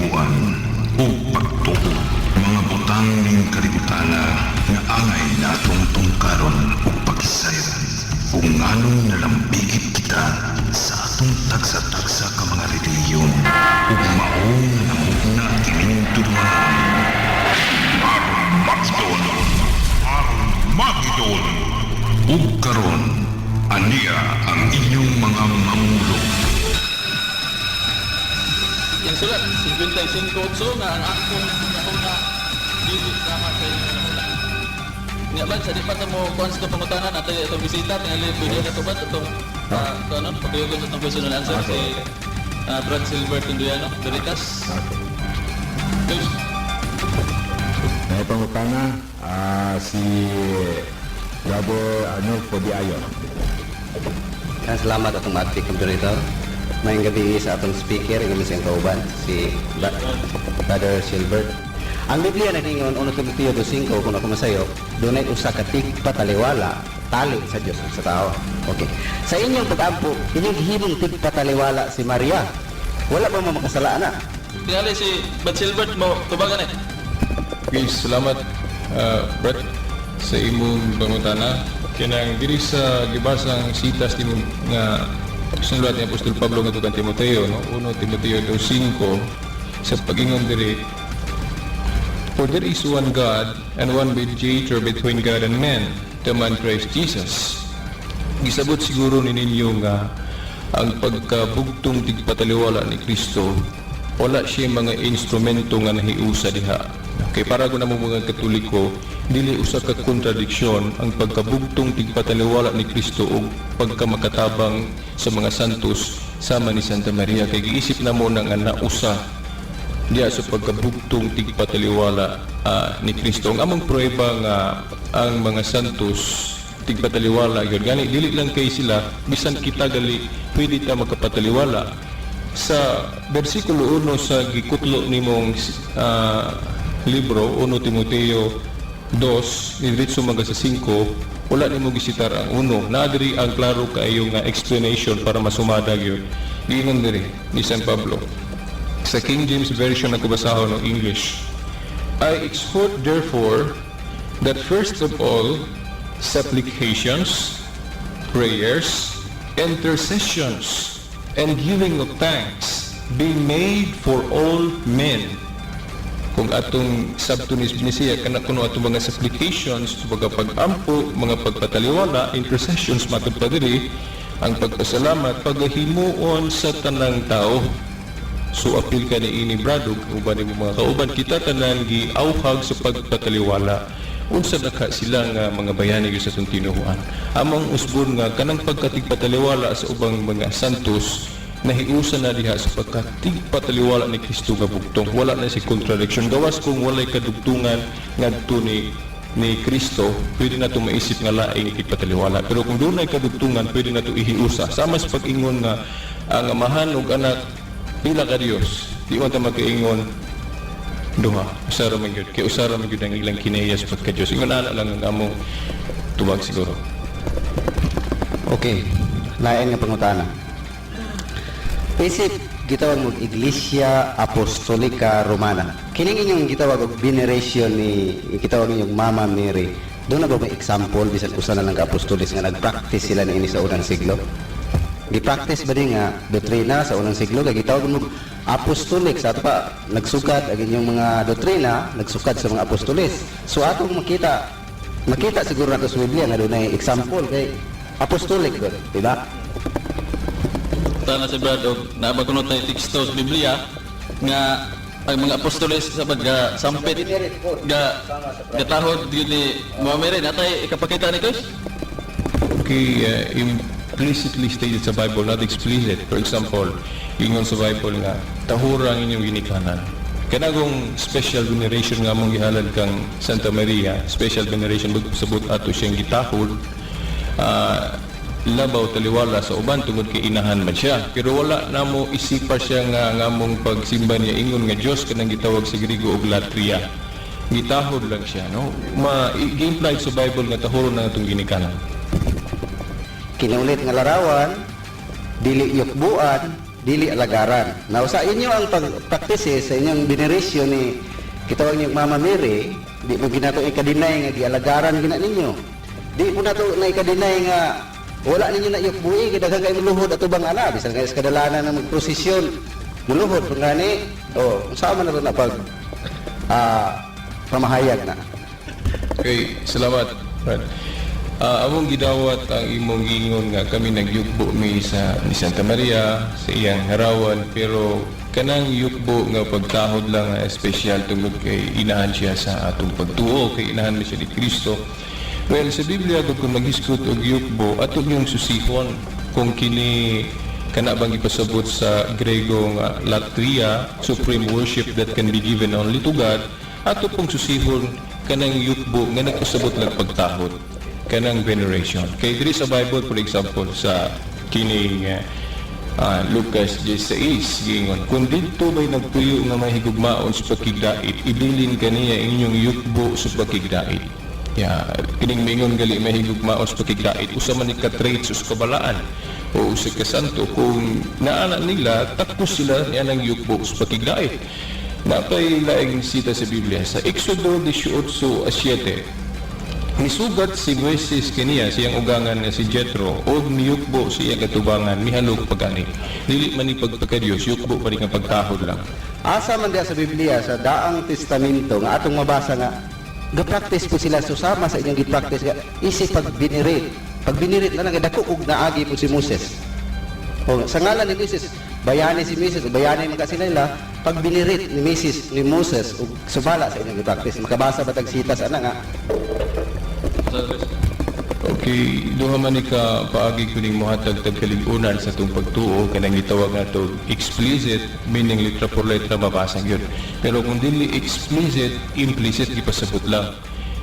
Katuohan ug pagtuo, mga butang ning kalibutana nga angay natong tungkaron ug pakisayran kung nganong nalambigit kita sa atong tagsa-tagsa ka mga relihiyon ug mao nga namugna kining tulumanon. Armageddon! Armageddon! Ug karon, ania ang inyong mga mamulong. Yang sulat, 55.8 nga ang akong hunahuna dili sama sa inyong hunahuna. Nga ba, sa di pa mo kuan sa itong pangutana, natay itong bisita, tingali pwede na ito ba, itong ito, ano, pagkuyugon sa itong question and answer, si Brad Silver Tunduano, Veritas. Okay. Coach. May pangutana, si Brother Arnulfo Diayon. Salamat atong acting moderator. Maayong gabi sa atong speaker, ang siyang kauban, si Brother Silbert. Ang Biblia nagningon 1 Timoteo 2:5, kung ako masayo, dunay usa ka tigpataliwala tali sa Dios ug sa tao. Okay. Sa inyong pag-ampo, inyong gihimong tigpataliwala si Maria. Wala ba mo makasala na? Tingali si Brad Silbert mo, tubagan eh. Okay, salamat, Brad, sa imong pangutana. Kanang diri sa gibasang sitas nimo nga sinulat ni Apostol Pablo ngadto kang Timoteo, no? 1 Timoteo 2:5, sa pag-ingon diri, "For there is one God and one mediator between God and men, the man Christ Jesus." Gisabot siguro ni ninyo nga ang pagkabugtong tigpataliwala ni Kristo, wala siya mga instrumento nga nahiusa diha. Kay para ko namo mga Katoliko, dili usa ka kontradiksyon ang pagkabugtong tigpataliwala ni Kristo ug pagkamakatabang sa mga santos sama ni Santa Maria, kay giisip namo na nga nausa diya sa pagkabugtong tigpataliwala ni Kristo. Ang among pruweba nga ang mga santos tigpataliwala gyud gani, dili lang kay sila, bisan kita gali pwede ta makapataliwala. Sa bersikulo 1 sa gikutlo nimong libro, 1 Timoteo 2, diretso mga sa 5, wala nimo gisitar ang 1. Naa diri ang klaro kaayo nga explanation para masumada gyud. Giingon diri ni San Pablo. Sa King James Version ako basahon ng English. "I exhort therefore that first of all supplications, prayers, intercessions, and giving of thanks be made for all men." Kung atong sabto ni siya kana kuno atong mga supplications, mga pag-ampo, mga pagpataliwala, intercessions, matud pa diri ang pagpasalamat pagahimuon sa tanang tao. So apil ka ni ini, Brad, ug uban nimo mga kauban, kita tanan giawhag sa pagpataliwala. Unsa na ka sila nga mga bayani gyud sa atong tinuhuan? Among usbon nga kanang pagkatigpataliwala sa ubang mga santos nahiusa na diha sa pagkatigpataliwala ni Kristo nga bugtong. Wala na si contradiction. Gawas kung walay kadugtungan ngadto ni Kristo, pwede na ito maisip nga laing tigpataliwala. Pero kung dunay kadugtungan, pwede na ito ihiusa. Sama sa pag-ingon nga ang Amahan ug Anak pila ka Dios. Di man ta makaingon duha. Usa ra man gyud. Kay usa ra man gyud ang ilang kinaiya sa pagka-Dios. Ingon ana lang ang among tubag siguro. Okay. Lain nga pangutana. Isip gitawag mo Iglesia Apostolika Romana. Kining inyong gitawag og veneration ni gitawag inyong Mama Mary. Duna ba may example bisan usa na lang ka apostolis nga nag-practice sila niini sa unang siglo? Gi-practice ba ni nga doktrina sa unang siglo kay gitawag mo apostolic sa ato pa nagsukad ang inyong mga doktrina, nagsukad sa mga apostolis? So atong makita makita siguro nato sa Biblia nga dunay example kay apostolic gud, di ba? Tana si Brad og naa ba kuno tay teksto sa Biblia nga ang mga apostoles sa pagka sampit ga gatahod gyud ni Mama Mary? Natay ikapakita ni Chris? Okay, implicitly stated sa Bible, not explicit. For example, ingon sa Bible nga, "Tahura ang inyong ginikanan." Kanagong special veneration nga mong gihalad kang Santa Maria, special veneration sabot ato siyang gitahod, labaw taliwala sa uban tungod kay inahan man siya. Pero wala na mo isipa siya nga ngamong pagsimba niya ingon nga Dios, kanang gitawag sa Griego og latria. Gitahod lang siya, no? Ma gi-implied sa Bible nga tahuron na atong ginikanan. Kinulit nga larawan, dili yukbuan, dili dili alagaran. Now sa inyo ang pag-practice sa inyong veneration ni kitawag niyo Mama Mary, di mo ginato ika-deny nga gialagaran gina ninyo. Di mo nato na ika-deny nga wala ninyo na yukbui kay daghan kay muluhod atubang ana bisan kay sa kadalanan ng magprosesyon muluhod pag gani, oh, unsa man na to na pag pamahayag na? Okay, salamat, Brad. Among gidawat ang imong giingon nga kami nagyugbo mi sa ni Santa Maria sa iyang harawan, pero kanang yukbo nga pagtahod lang nga espesyal tungod kay inahan siya sa atong pagtuo, kay inahan mi siya ni Kristo. Well, sa Biblia gud, kung maghisgot og yukbo, ato yung susihon kung kini kana bang ipasabot sa Grego nga latria, supreme worship that can be given only to God. Ato pong susihon kanang yukbo nga nagpasabot lang pagtahod, kanang veneration. Kay diri sa Bible, for example, sa kining Lucas 16, giingon, "Kung didto may nagtuyo nga may higugmaon sa pakigdait, ibilin kaniya inyong yukbo sa pakigdait." Ya, kining mingon gali may higugmaon sa pakigdait, usa man ni ka traits sa kabalaan o usa ka santo. Kung naana nila, takos sila niya ng yukbo sa pakigdait. Napay laing sita sa Biblia sa Exodo 18:7. Nisugat si Moises kaniya siyang ugangan nga si Jethro og miyukbo sa iyang katubangan, mihalok pagani. Dili man ni pagpakadiyos, yukbo pa rin nga pagtahod lang. Asa man diya sa Biblia sa Daang Testamento nga atong mabasa nga ga-practice po sila susama sa inyong gi-practice nga isip pag-venerate? Pag-venerate na lang dako og naagi po si Moses. O, sa ngalan ni Moses, bayani si Moses o bayani man kasi nila, pag-venerate ni Moses ni Moses ug sumala sa inyong gi-practice. Makabasa ba tag sitas ana nga? Okay, duha man ni ka paagi kuning mohatag tag kalig-unan sa atong pagtuo, kanang gitawag nato explicit, meaning letra por letra mabasa gyud. Pero kung dili explicit, implicit, gipasabot lang.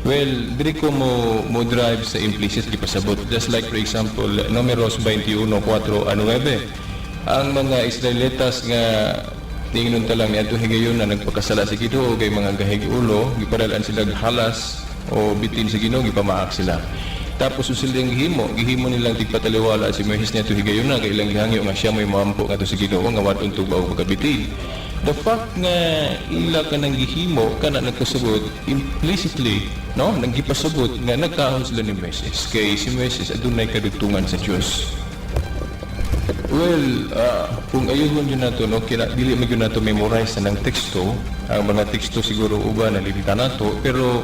Well, diri ko mo drive sa implicit, gipasabot. Just like, for example, Numeros 21:4 a 9. Ang mga Israelitas nga tingnon ta lang niadto higayon na nagpakasala sa Ginoo kay mga gahig ulo, gipadalan sila halas o bitin sa Ginoo, gipamaak sila. Tapos yung silang gihimo, gihimo nilang tigpataliwala si Moises niadto higayon na kay ilang gihangyo nga siya may moampo ngadto sa Ginoo nga wad-on tuba og pagkabitin. The fact nga ila ka nang gihimo kana nagkasabot implicitly, no, naggipasabot nga nagtahod sila ni Moises kay si Moises adunay kadugtungan sa Dios. Well, kung ayun yun nato, no, kina, dili man yun nato memorize na ng teksto. Ang mga teksto siguro uban nalimtan nato, pero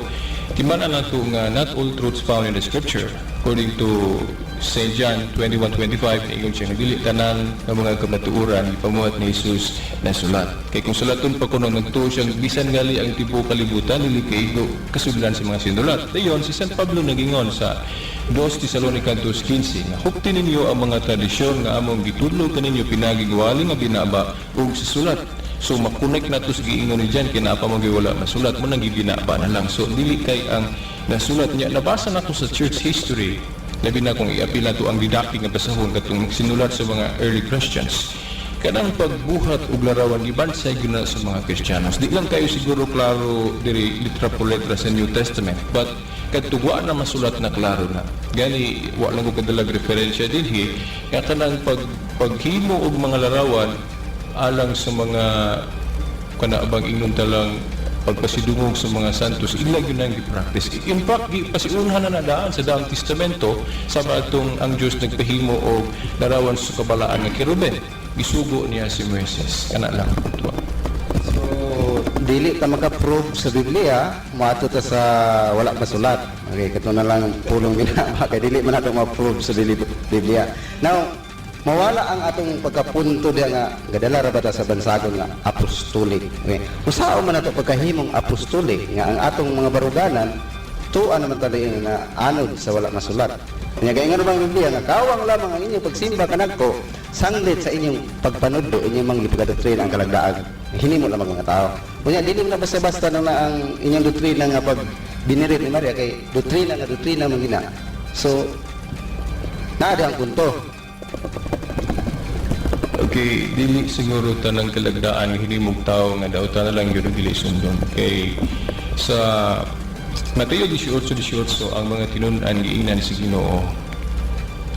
timan nato nga not all truths found in the scripture. According to St. John 21:25, ingon siya nga dili tanan nga mga kamatuoran ipamuhat ni Jesus na sulat. Kay kung sulaton pa kuno, nagtuo siyang bisan gali ang tibuok kalibutan dili kaigo kasudlan sa mga sinulat. Dayon si San Pablo nagingon sa 2 Tesalonica 2:15 nga hupti ninyo ang mga tradisyon nga among gitudlo kaninyo pinaagi wali nga binaba ug sa sulat. So makonek na to sa giingon ni John kay naa pa man gyud wala masulat mo nang gibinaba na lang. So dili kay ang nasulat niya nabasa na to sa church history, labi na kung iapil na to ang didactic nga basahon katong sinulat sa mga early Christians, kanang pagbuhat og larawan gibansay gyud na sa mga Kristiyanos. Di lang kayo siguro klaro diri litra por letra sa New Testament, but kadto wa na masulat na klaro na. Gani wa lang ko kadalag referensya dinhi nga kanang paghimo og mga larawan alang sa mga kana bang ingnon talang pagpasidungog sa mga santos, ila gyud nang gi-practice. In fact, gipasiunhan na daan sa Daang Testamento sa atong ang Dios nagpahimo og larawan sa kabalaan nga kerubin. Gisugo niya si Moises. Kana lang. Tuwa. So, dili ta maka-prove sa Biblia, moadto ta sa wala masulat. Okay, kato na lang pulong binaba kay dili man nato ma-prove sa Biblia. Now, mawala ang atong pagkapunto diha nga gadala ra ba ta sa bansagon nga apostolic. Okay. Usaon man nato pagkahimong apostolic nga ang atong mga baruganan tuan naman tali nga anod sa wala masulat? Nya kay ngano bang Biblia nga kawang lamang ang inyong pagsimba kanagko sanglit sa inyong pagpanudlo, inyong mga gipagdoktrina ang kalagdaag hinimo lamang mga tao. Unya dili mo na basta-basta na ang inyong doktrina nga pag venerate ni Maria kay doktrina nga doktrina man gina. So naa ang punto. Okay, dili siguro tanang kalagdaan hinimog tao nga daw na lang yun dili sundon. Kay sa Mateo 18:18, ang mga tinun-an giingnan sa Ginoo,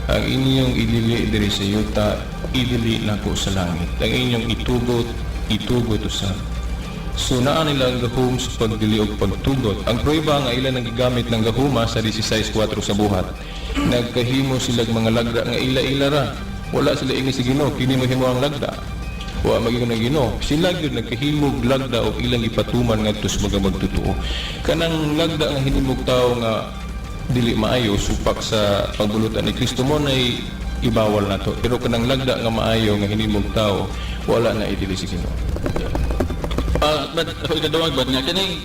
Ang inyong idili diri sa yuta, idili nako sa langit. Ang inyong itugot, itugot usab. So naa nila ang gahom sa pagdili og pagtugot. Ang prueba nga ila nang gigamit ng gahuma sa 16:4 sa Buhat. Nagkahimo silag mga lagda nga ila-ila ra. Wala sila ingi sa Ginoo, kini mahimo ang lagda. Wa magigon ang Ginoo. Sila gyud nagkahimog lagda og ilang ipatuman ngadto sa mga magtotoo. Kanang lagda nga hinimog tawo nga dili maayo supak sa pagbulutan ni Kristo mo nay ibawal nato. Pero kanang lagda nga maayo nga hinimog tawo, wala na idili sa Ginoo. Ah, but ako ikaduwag ba nga kining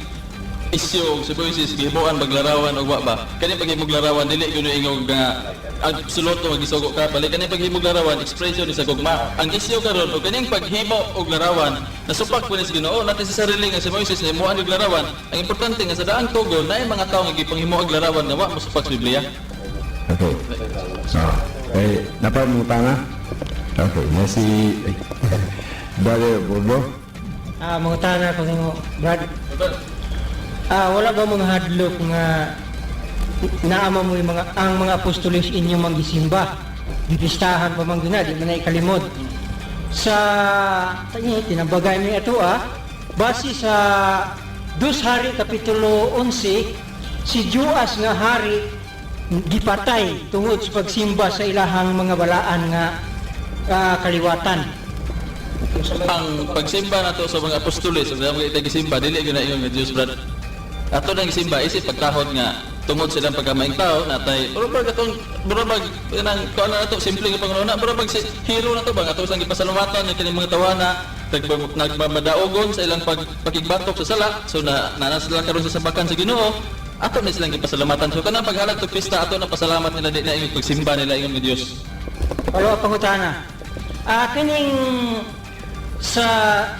isyu og si Moises gihimuan maglarawan og wa ba? Kani paghimog larawan, dili gyud ingog nga absoluto nga gisugo ka balik. Kani paghimog larawan, expression ni sa gugma. Ang isyu karon og kaning paghimo og larawan, nasupak po ni sa Ginoo natin sa sarili nga si Moises nahimuan og larawan. Ang importante nga sa daang tugon naay mga tawo nga gipanghimo og larawan nga wa mosupak sa Biblia. Okay. So, eh, napamutana? Okay, na si Brother Bordo. Ah, mangutana ko nimo, Brad. Ah, wala ba mga hadlok nga naama mo yung mga ang mga apostoles inyong manggisimba? Gipistahan pa man gina, di man na ikalimod. Sa tani tinabagay ni ato base sa Dos Hari Kapitulo 11, si Joas nga hari gipatay tungod sa pagsimba sa ilahang mga balaan nga kaliwatan. Ang pagsimba nato sa mga apostoles sa mga itay gisimba, dili gyud na ingon nga Dios, Brad. Ato nang gisimba isip pagtahod nga tungod silang pagkamaing tao natay pero bag atong mura bag nang kuan na ato, simple nga panguna, mura bag si hero na to ba ato sang gipasalamatan nga kining mga tawana nagmamadaogon sa ilang pagpakigbatok sa sala. So na nana sila karon sa sabakan sa Ginoo, ato na silang gipasalamatan. So kanang paghalad og pista, ato na pasalamat nila, di na ingon pagsimba nila ingon nga Dios. Wala pangutana. Ah, kining sa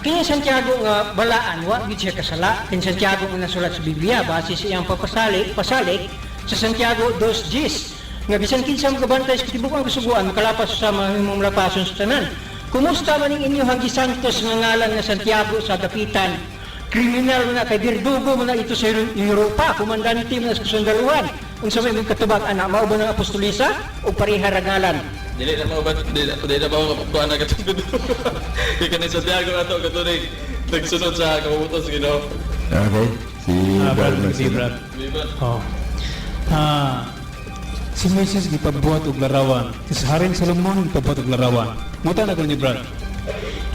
kining Santiago nga balaan, wa gid siya kasala. Kining Santiago nga nasulat sa Biblia base sa iyang papasalik pasalik sa Santiago 2:10 nga bisan kinsa makabantay sa katibukan kasuguan makalapas sa mahimong lapason sa tanan. Kumusta man ning inyong gisantos nga ngalan nga Santiago sa dapitan? Kriminal man na kay birdugo man na ito sa Europa, komandante man na sa kasundaluhan. Unsa may imong katubag ana, mao ba ng apostolisa o pareha ra ngalan? Dili na mo ba, dili na ba kuan na katong kay kaning Santiago ato katunig nagsunod sa kabubut-on sa Ginoo. Okay, si Ah, Brad, Brother si Marcelo. Brad. Di ba? Oh. Ah, si Moises gipabuhat og larawan. Si Haring Solomon gipabuhat og larawan. Muta na ko ni Brad.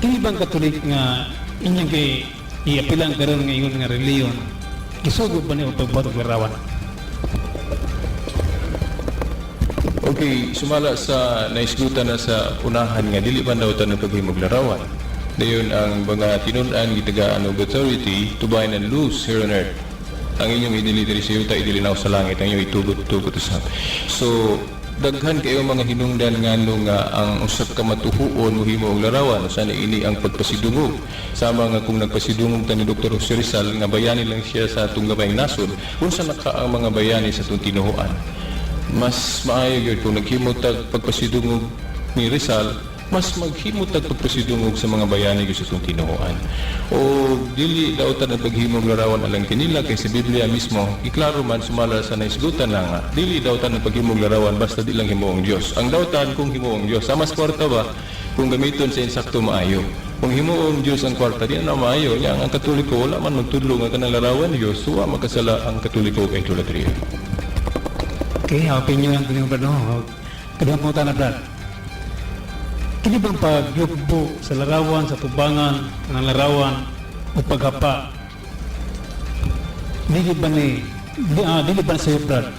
Kini bang Katolik nga inyong kay iapilang karon nga ingon nga reliyon, gisugo ba niyo pagbuhat og larawan? Okay, sumala sa naisgutan na sa unahan nga dili man daw tanong paghimog larawan. Dayon ang mga tinun-an gitagaan og authority to bind and loose here on earth. Ang inyong idili diri sa yuta, idili na sa langit, ang inyong itugot-tugot usab. So, daghan kayo mga hinungdan ngano nga ang usab ka matuhuon mohimo og larawan, usa ni ini ang pagpasidungog. Sama nga kung nagpasidungog ta ni Dr. Jose Rizal nga bayani lang siya sa atong gamayng nasod, unsa na ka ang mga bayani sa atong tinuhuan? Mas maayo gyud kung naghimo tag pagpasidungog ni Rizal, mas maghimo tag pagpasidungog sa mga bayani gyud sa atong tinuoan. O dili dautan ang paghimog larawan alang kanila kay sa Biblia mismo iklaro man sumala sa naisgutan na nga dili dautan ang paghimog larawan basta di lang himuong Dios. Ang dautan kung himuong Dios. Sama sa kwarta ba, kung gamiton sa insakto maayo. Kung himuong Dios ang kwarta, di na maayo. Nya ang Katoliko wala man magtudlo nga kanang larawan Dios, wa makasala ang Katoliko kay idolatria. Okay, ang opinion lang ko niyo, Brad. No? Kadang mo na, Brad. Kini bang pagyugbo sa larawan, sa tubangan, ng larawan, o paghapa? Dili ba ni, dili ba sa'yo, Brad?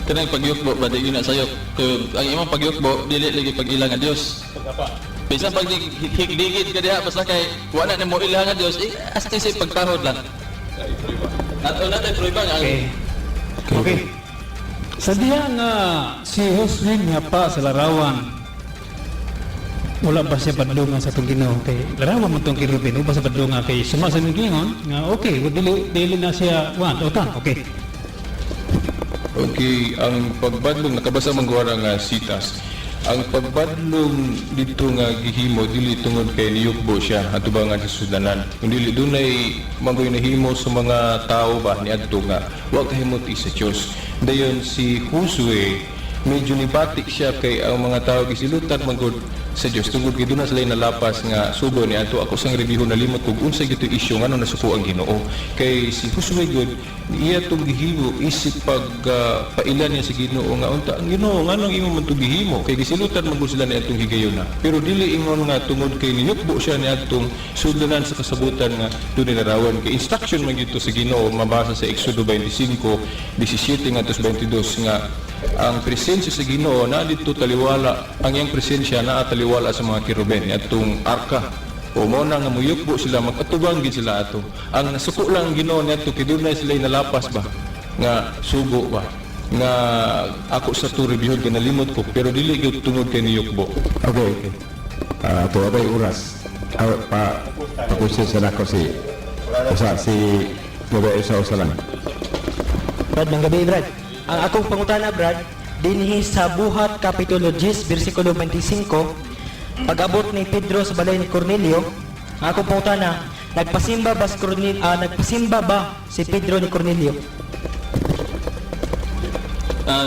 Kanang pagyukbo ba, di yun na sayop. Kung ang imong pagyukbo dili lagi pag-ila nga Dios. Bisan pag higligid ka diha basta kay wa na nimo ila nga Dios, eh, asti sa pagtahod lang. Nato na tayo prueba nga ang Okay. Okay. Sa diha nga si Josue nga pa sa larawan, wala ba siya padlungan sa itong Ginoo kay larawan mo itong kerubin, wala ba sa padlungan kay suma sa imong gingon nga okay, dili dili na siya wan utan, okay? Okay, ang pagbadlong nakabasa man gwara nga sitas. Ang pagbadlong dito nga gihimo dili tungod kay niyukbo siya atubangan sa sudanan. Kung dili dunay magoy nahimo sa mga tao ba niadto nga wa kahimot sa Dios. Dayon si Josue Medyo nibati siya kay ang mga tao gisilutan man gud sa Dios tungod kay duna sila nalapas nga sugo ni ato. Ako sang review, nalimot kog unsa gito isyu ngano nasuko ang Ginoo. Kay si Josue gud, iya tong gihimo isip pag pailan niya sa Ginoo nga unta ang Ginoo, nganong imo man tong gihimo, kay gisilutan man gud sila ni atong higayuna. Pero dili ingon nga tungod kay niyukbo siya ni atong sudlanan sa kasabutan nga dunay larawan, kay instruction man gyud to sa Ginoo. Mabasa sa Exodo 25:17 ngadto sa 22 nga ang presensya sa Ginoo na didto taliwala, ang iyang presensya naa taliwala sa mga keruben atong arka o mo na nga muyukbo sila, mag-atubang gid sila ato. Ang nasuko lang ang Ginoo niadto kay dunay sila nalapas ba nga sugo ba nga ako sa to review kay nalimot ko, pero dili gyud tungod kay niyukbo. Okay. Ah, ato abay oras. Ah, pa sa nako si usa si Gabi usa usa lang. Brad, ng gabi, Brad. Ang akong pangutana, Brad, dinhi sa Buhat Kapitulo 10, versikulo 25, pag-abot ni Pedro sa balay ni Cornelio, ang akong pangutana, nagpasimba ba si Pedro ni Cornelio?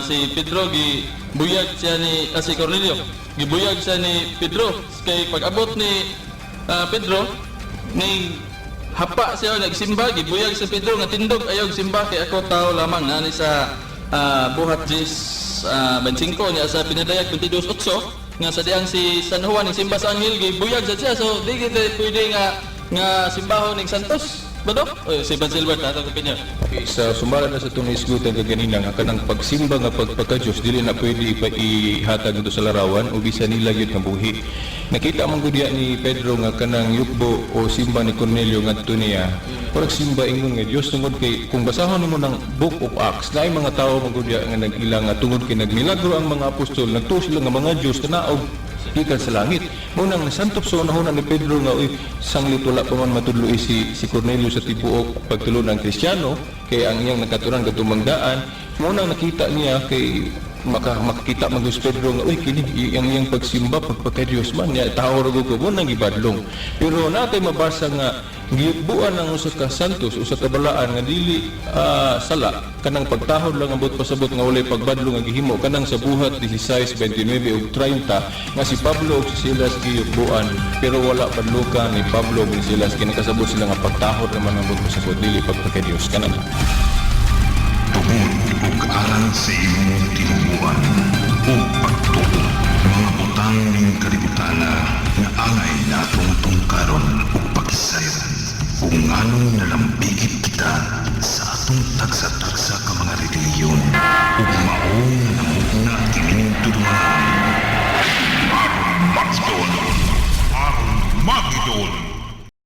Si Pedro gibuyag siya ni si Cornelio. Gibuyag siya ni Pedro kay pag-abot ni Pedro ning hapa siya nagsimba, gibuyag si Pedro nga tindog ayaw simba kay ako tao lamang, nani sa Buhat 10, 25 niya sa Pinadayag 22:8 nga sa diyang si San Juan ning simba sa anghel, gibuyag sa siya. So di kita pwede nga nga simbahon ning santos ba do? Oy, si Van Silbert atong opinion. Okay, sa sumala na sa itong isgutan kaganina nga kanang pagsimba nga pagpagka-Diyos dili na pwede ihatag dito sa larawan o bisan nila gyud nga buhi. Nakita man gud diya ni Pedro nga kanang yukbo o simba ni Cornelio ngadto niya. Murag simba ingon nga Dios tungod kay kung basahon nimo ng Book of Acts, naay mga tawo man gud diya nga nag-ila nga tungod kay nagmilagro ang mga apostol, nagtuo sila nga mga Dios tanaog gikan sa langit. Munang nasantop sa unahon ni Pedro nga uy, sanglit wala pa man matudlo si si Cornelio sa tibuok pagtulon ng Kristiyano kay ang iyang nakaturan kadtong daan. Munang nakita niya kay makakita man si Pedro nga uy, kini ang iyang pagsimba pagpaka-Dios man niya, tao ra ko mo nang gibadlong. Pero natay mabasa nga giyukbuan ang usa ka santos, usa ka balaan nga dili sala, kanang pagtahod lang ang buot pasabot nga walay pagbadlong nga gihimo, kanang sa Buhat 16:29 ug 30 nga si Pablo ug si Silas giyukbuan pero wala badlukan ni Pablo ug ni Silas, kinakasabot sila nga pagtahod naman ang buot pasabot, dili pagpaka-Dios kanang. Tungod ug alang sa imong tinubuan ug pagtuo, mga butang ning kalibutana nga angay natong tungkaron ug pakisayran kung nganong nalambigit kita sa atong tagsa-tagsa ka mga relihiyon ug maong namugna kining tulumanon. Armageddon! Armageddon!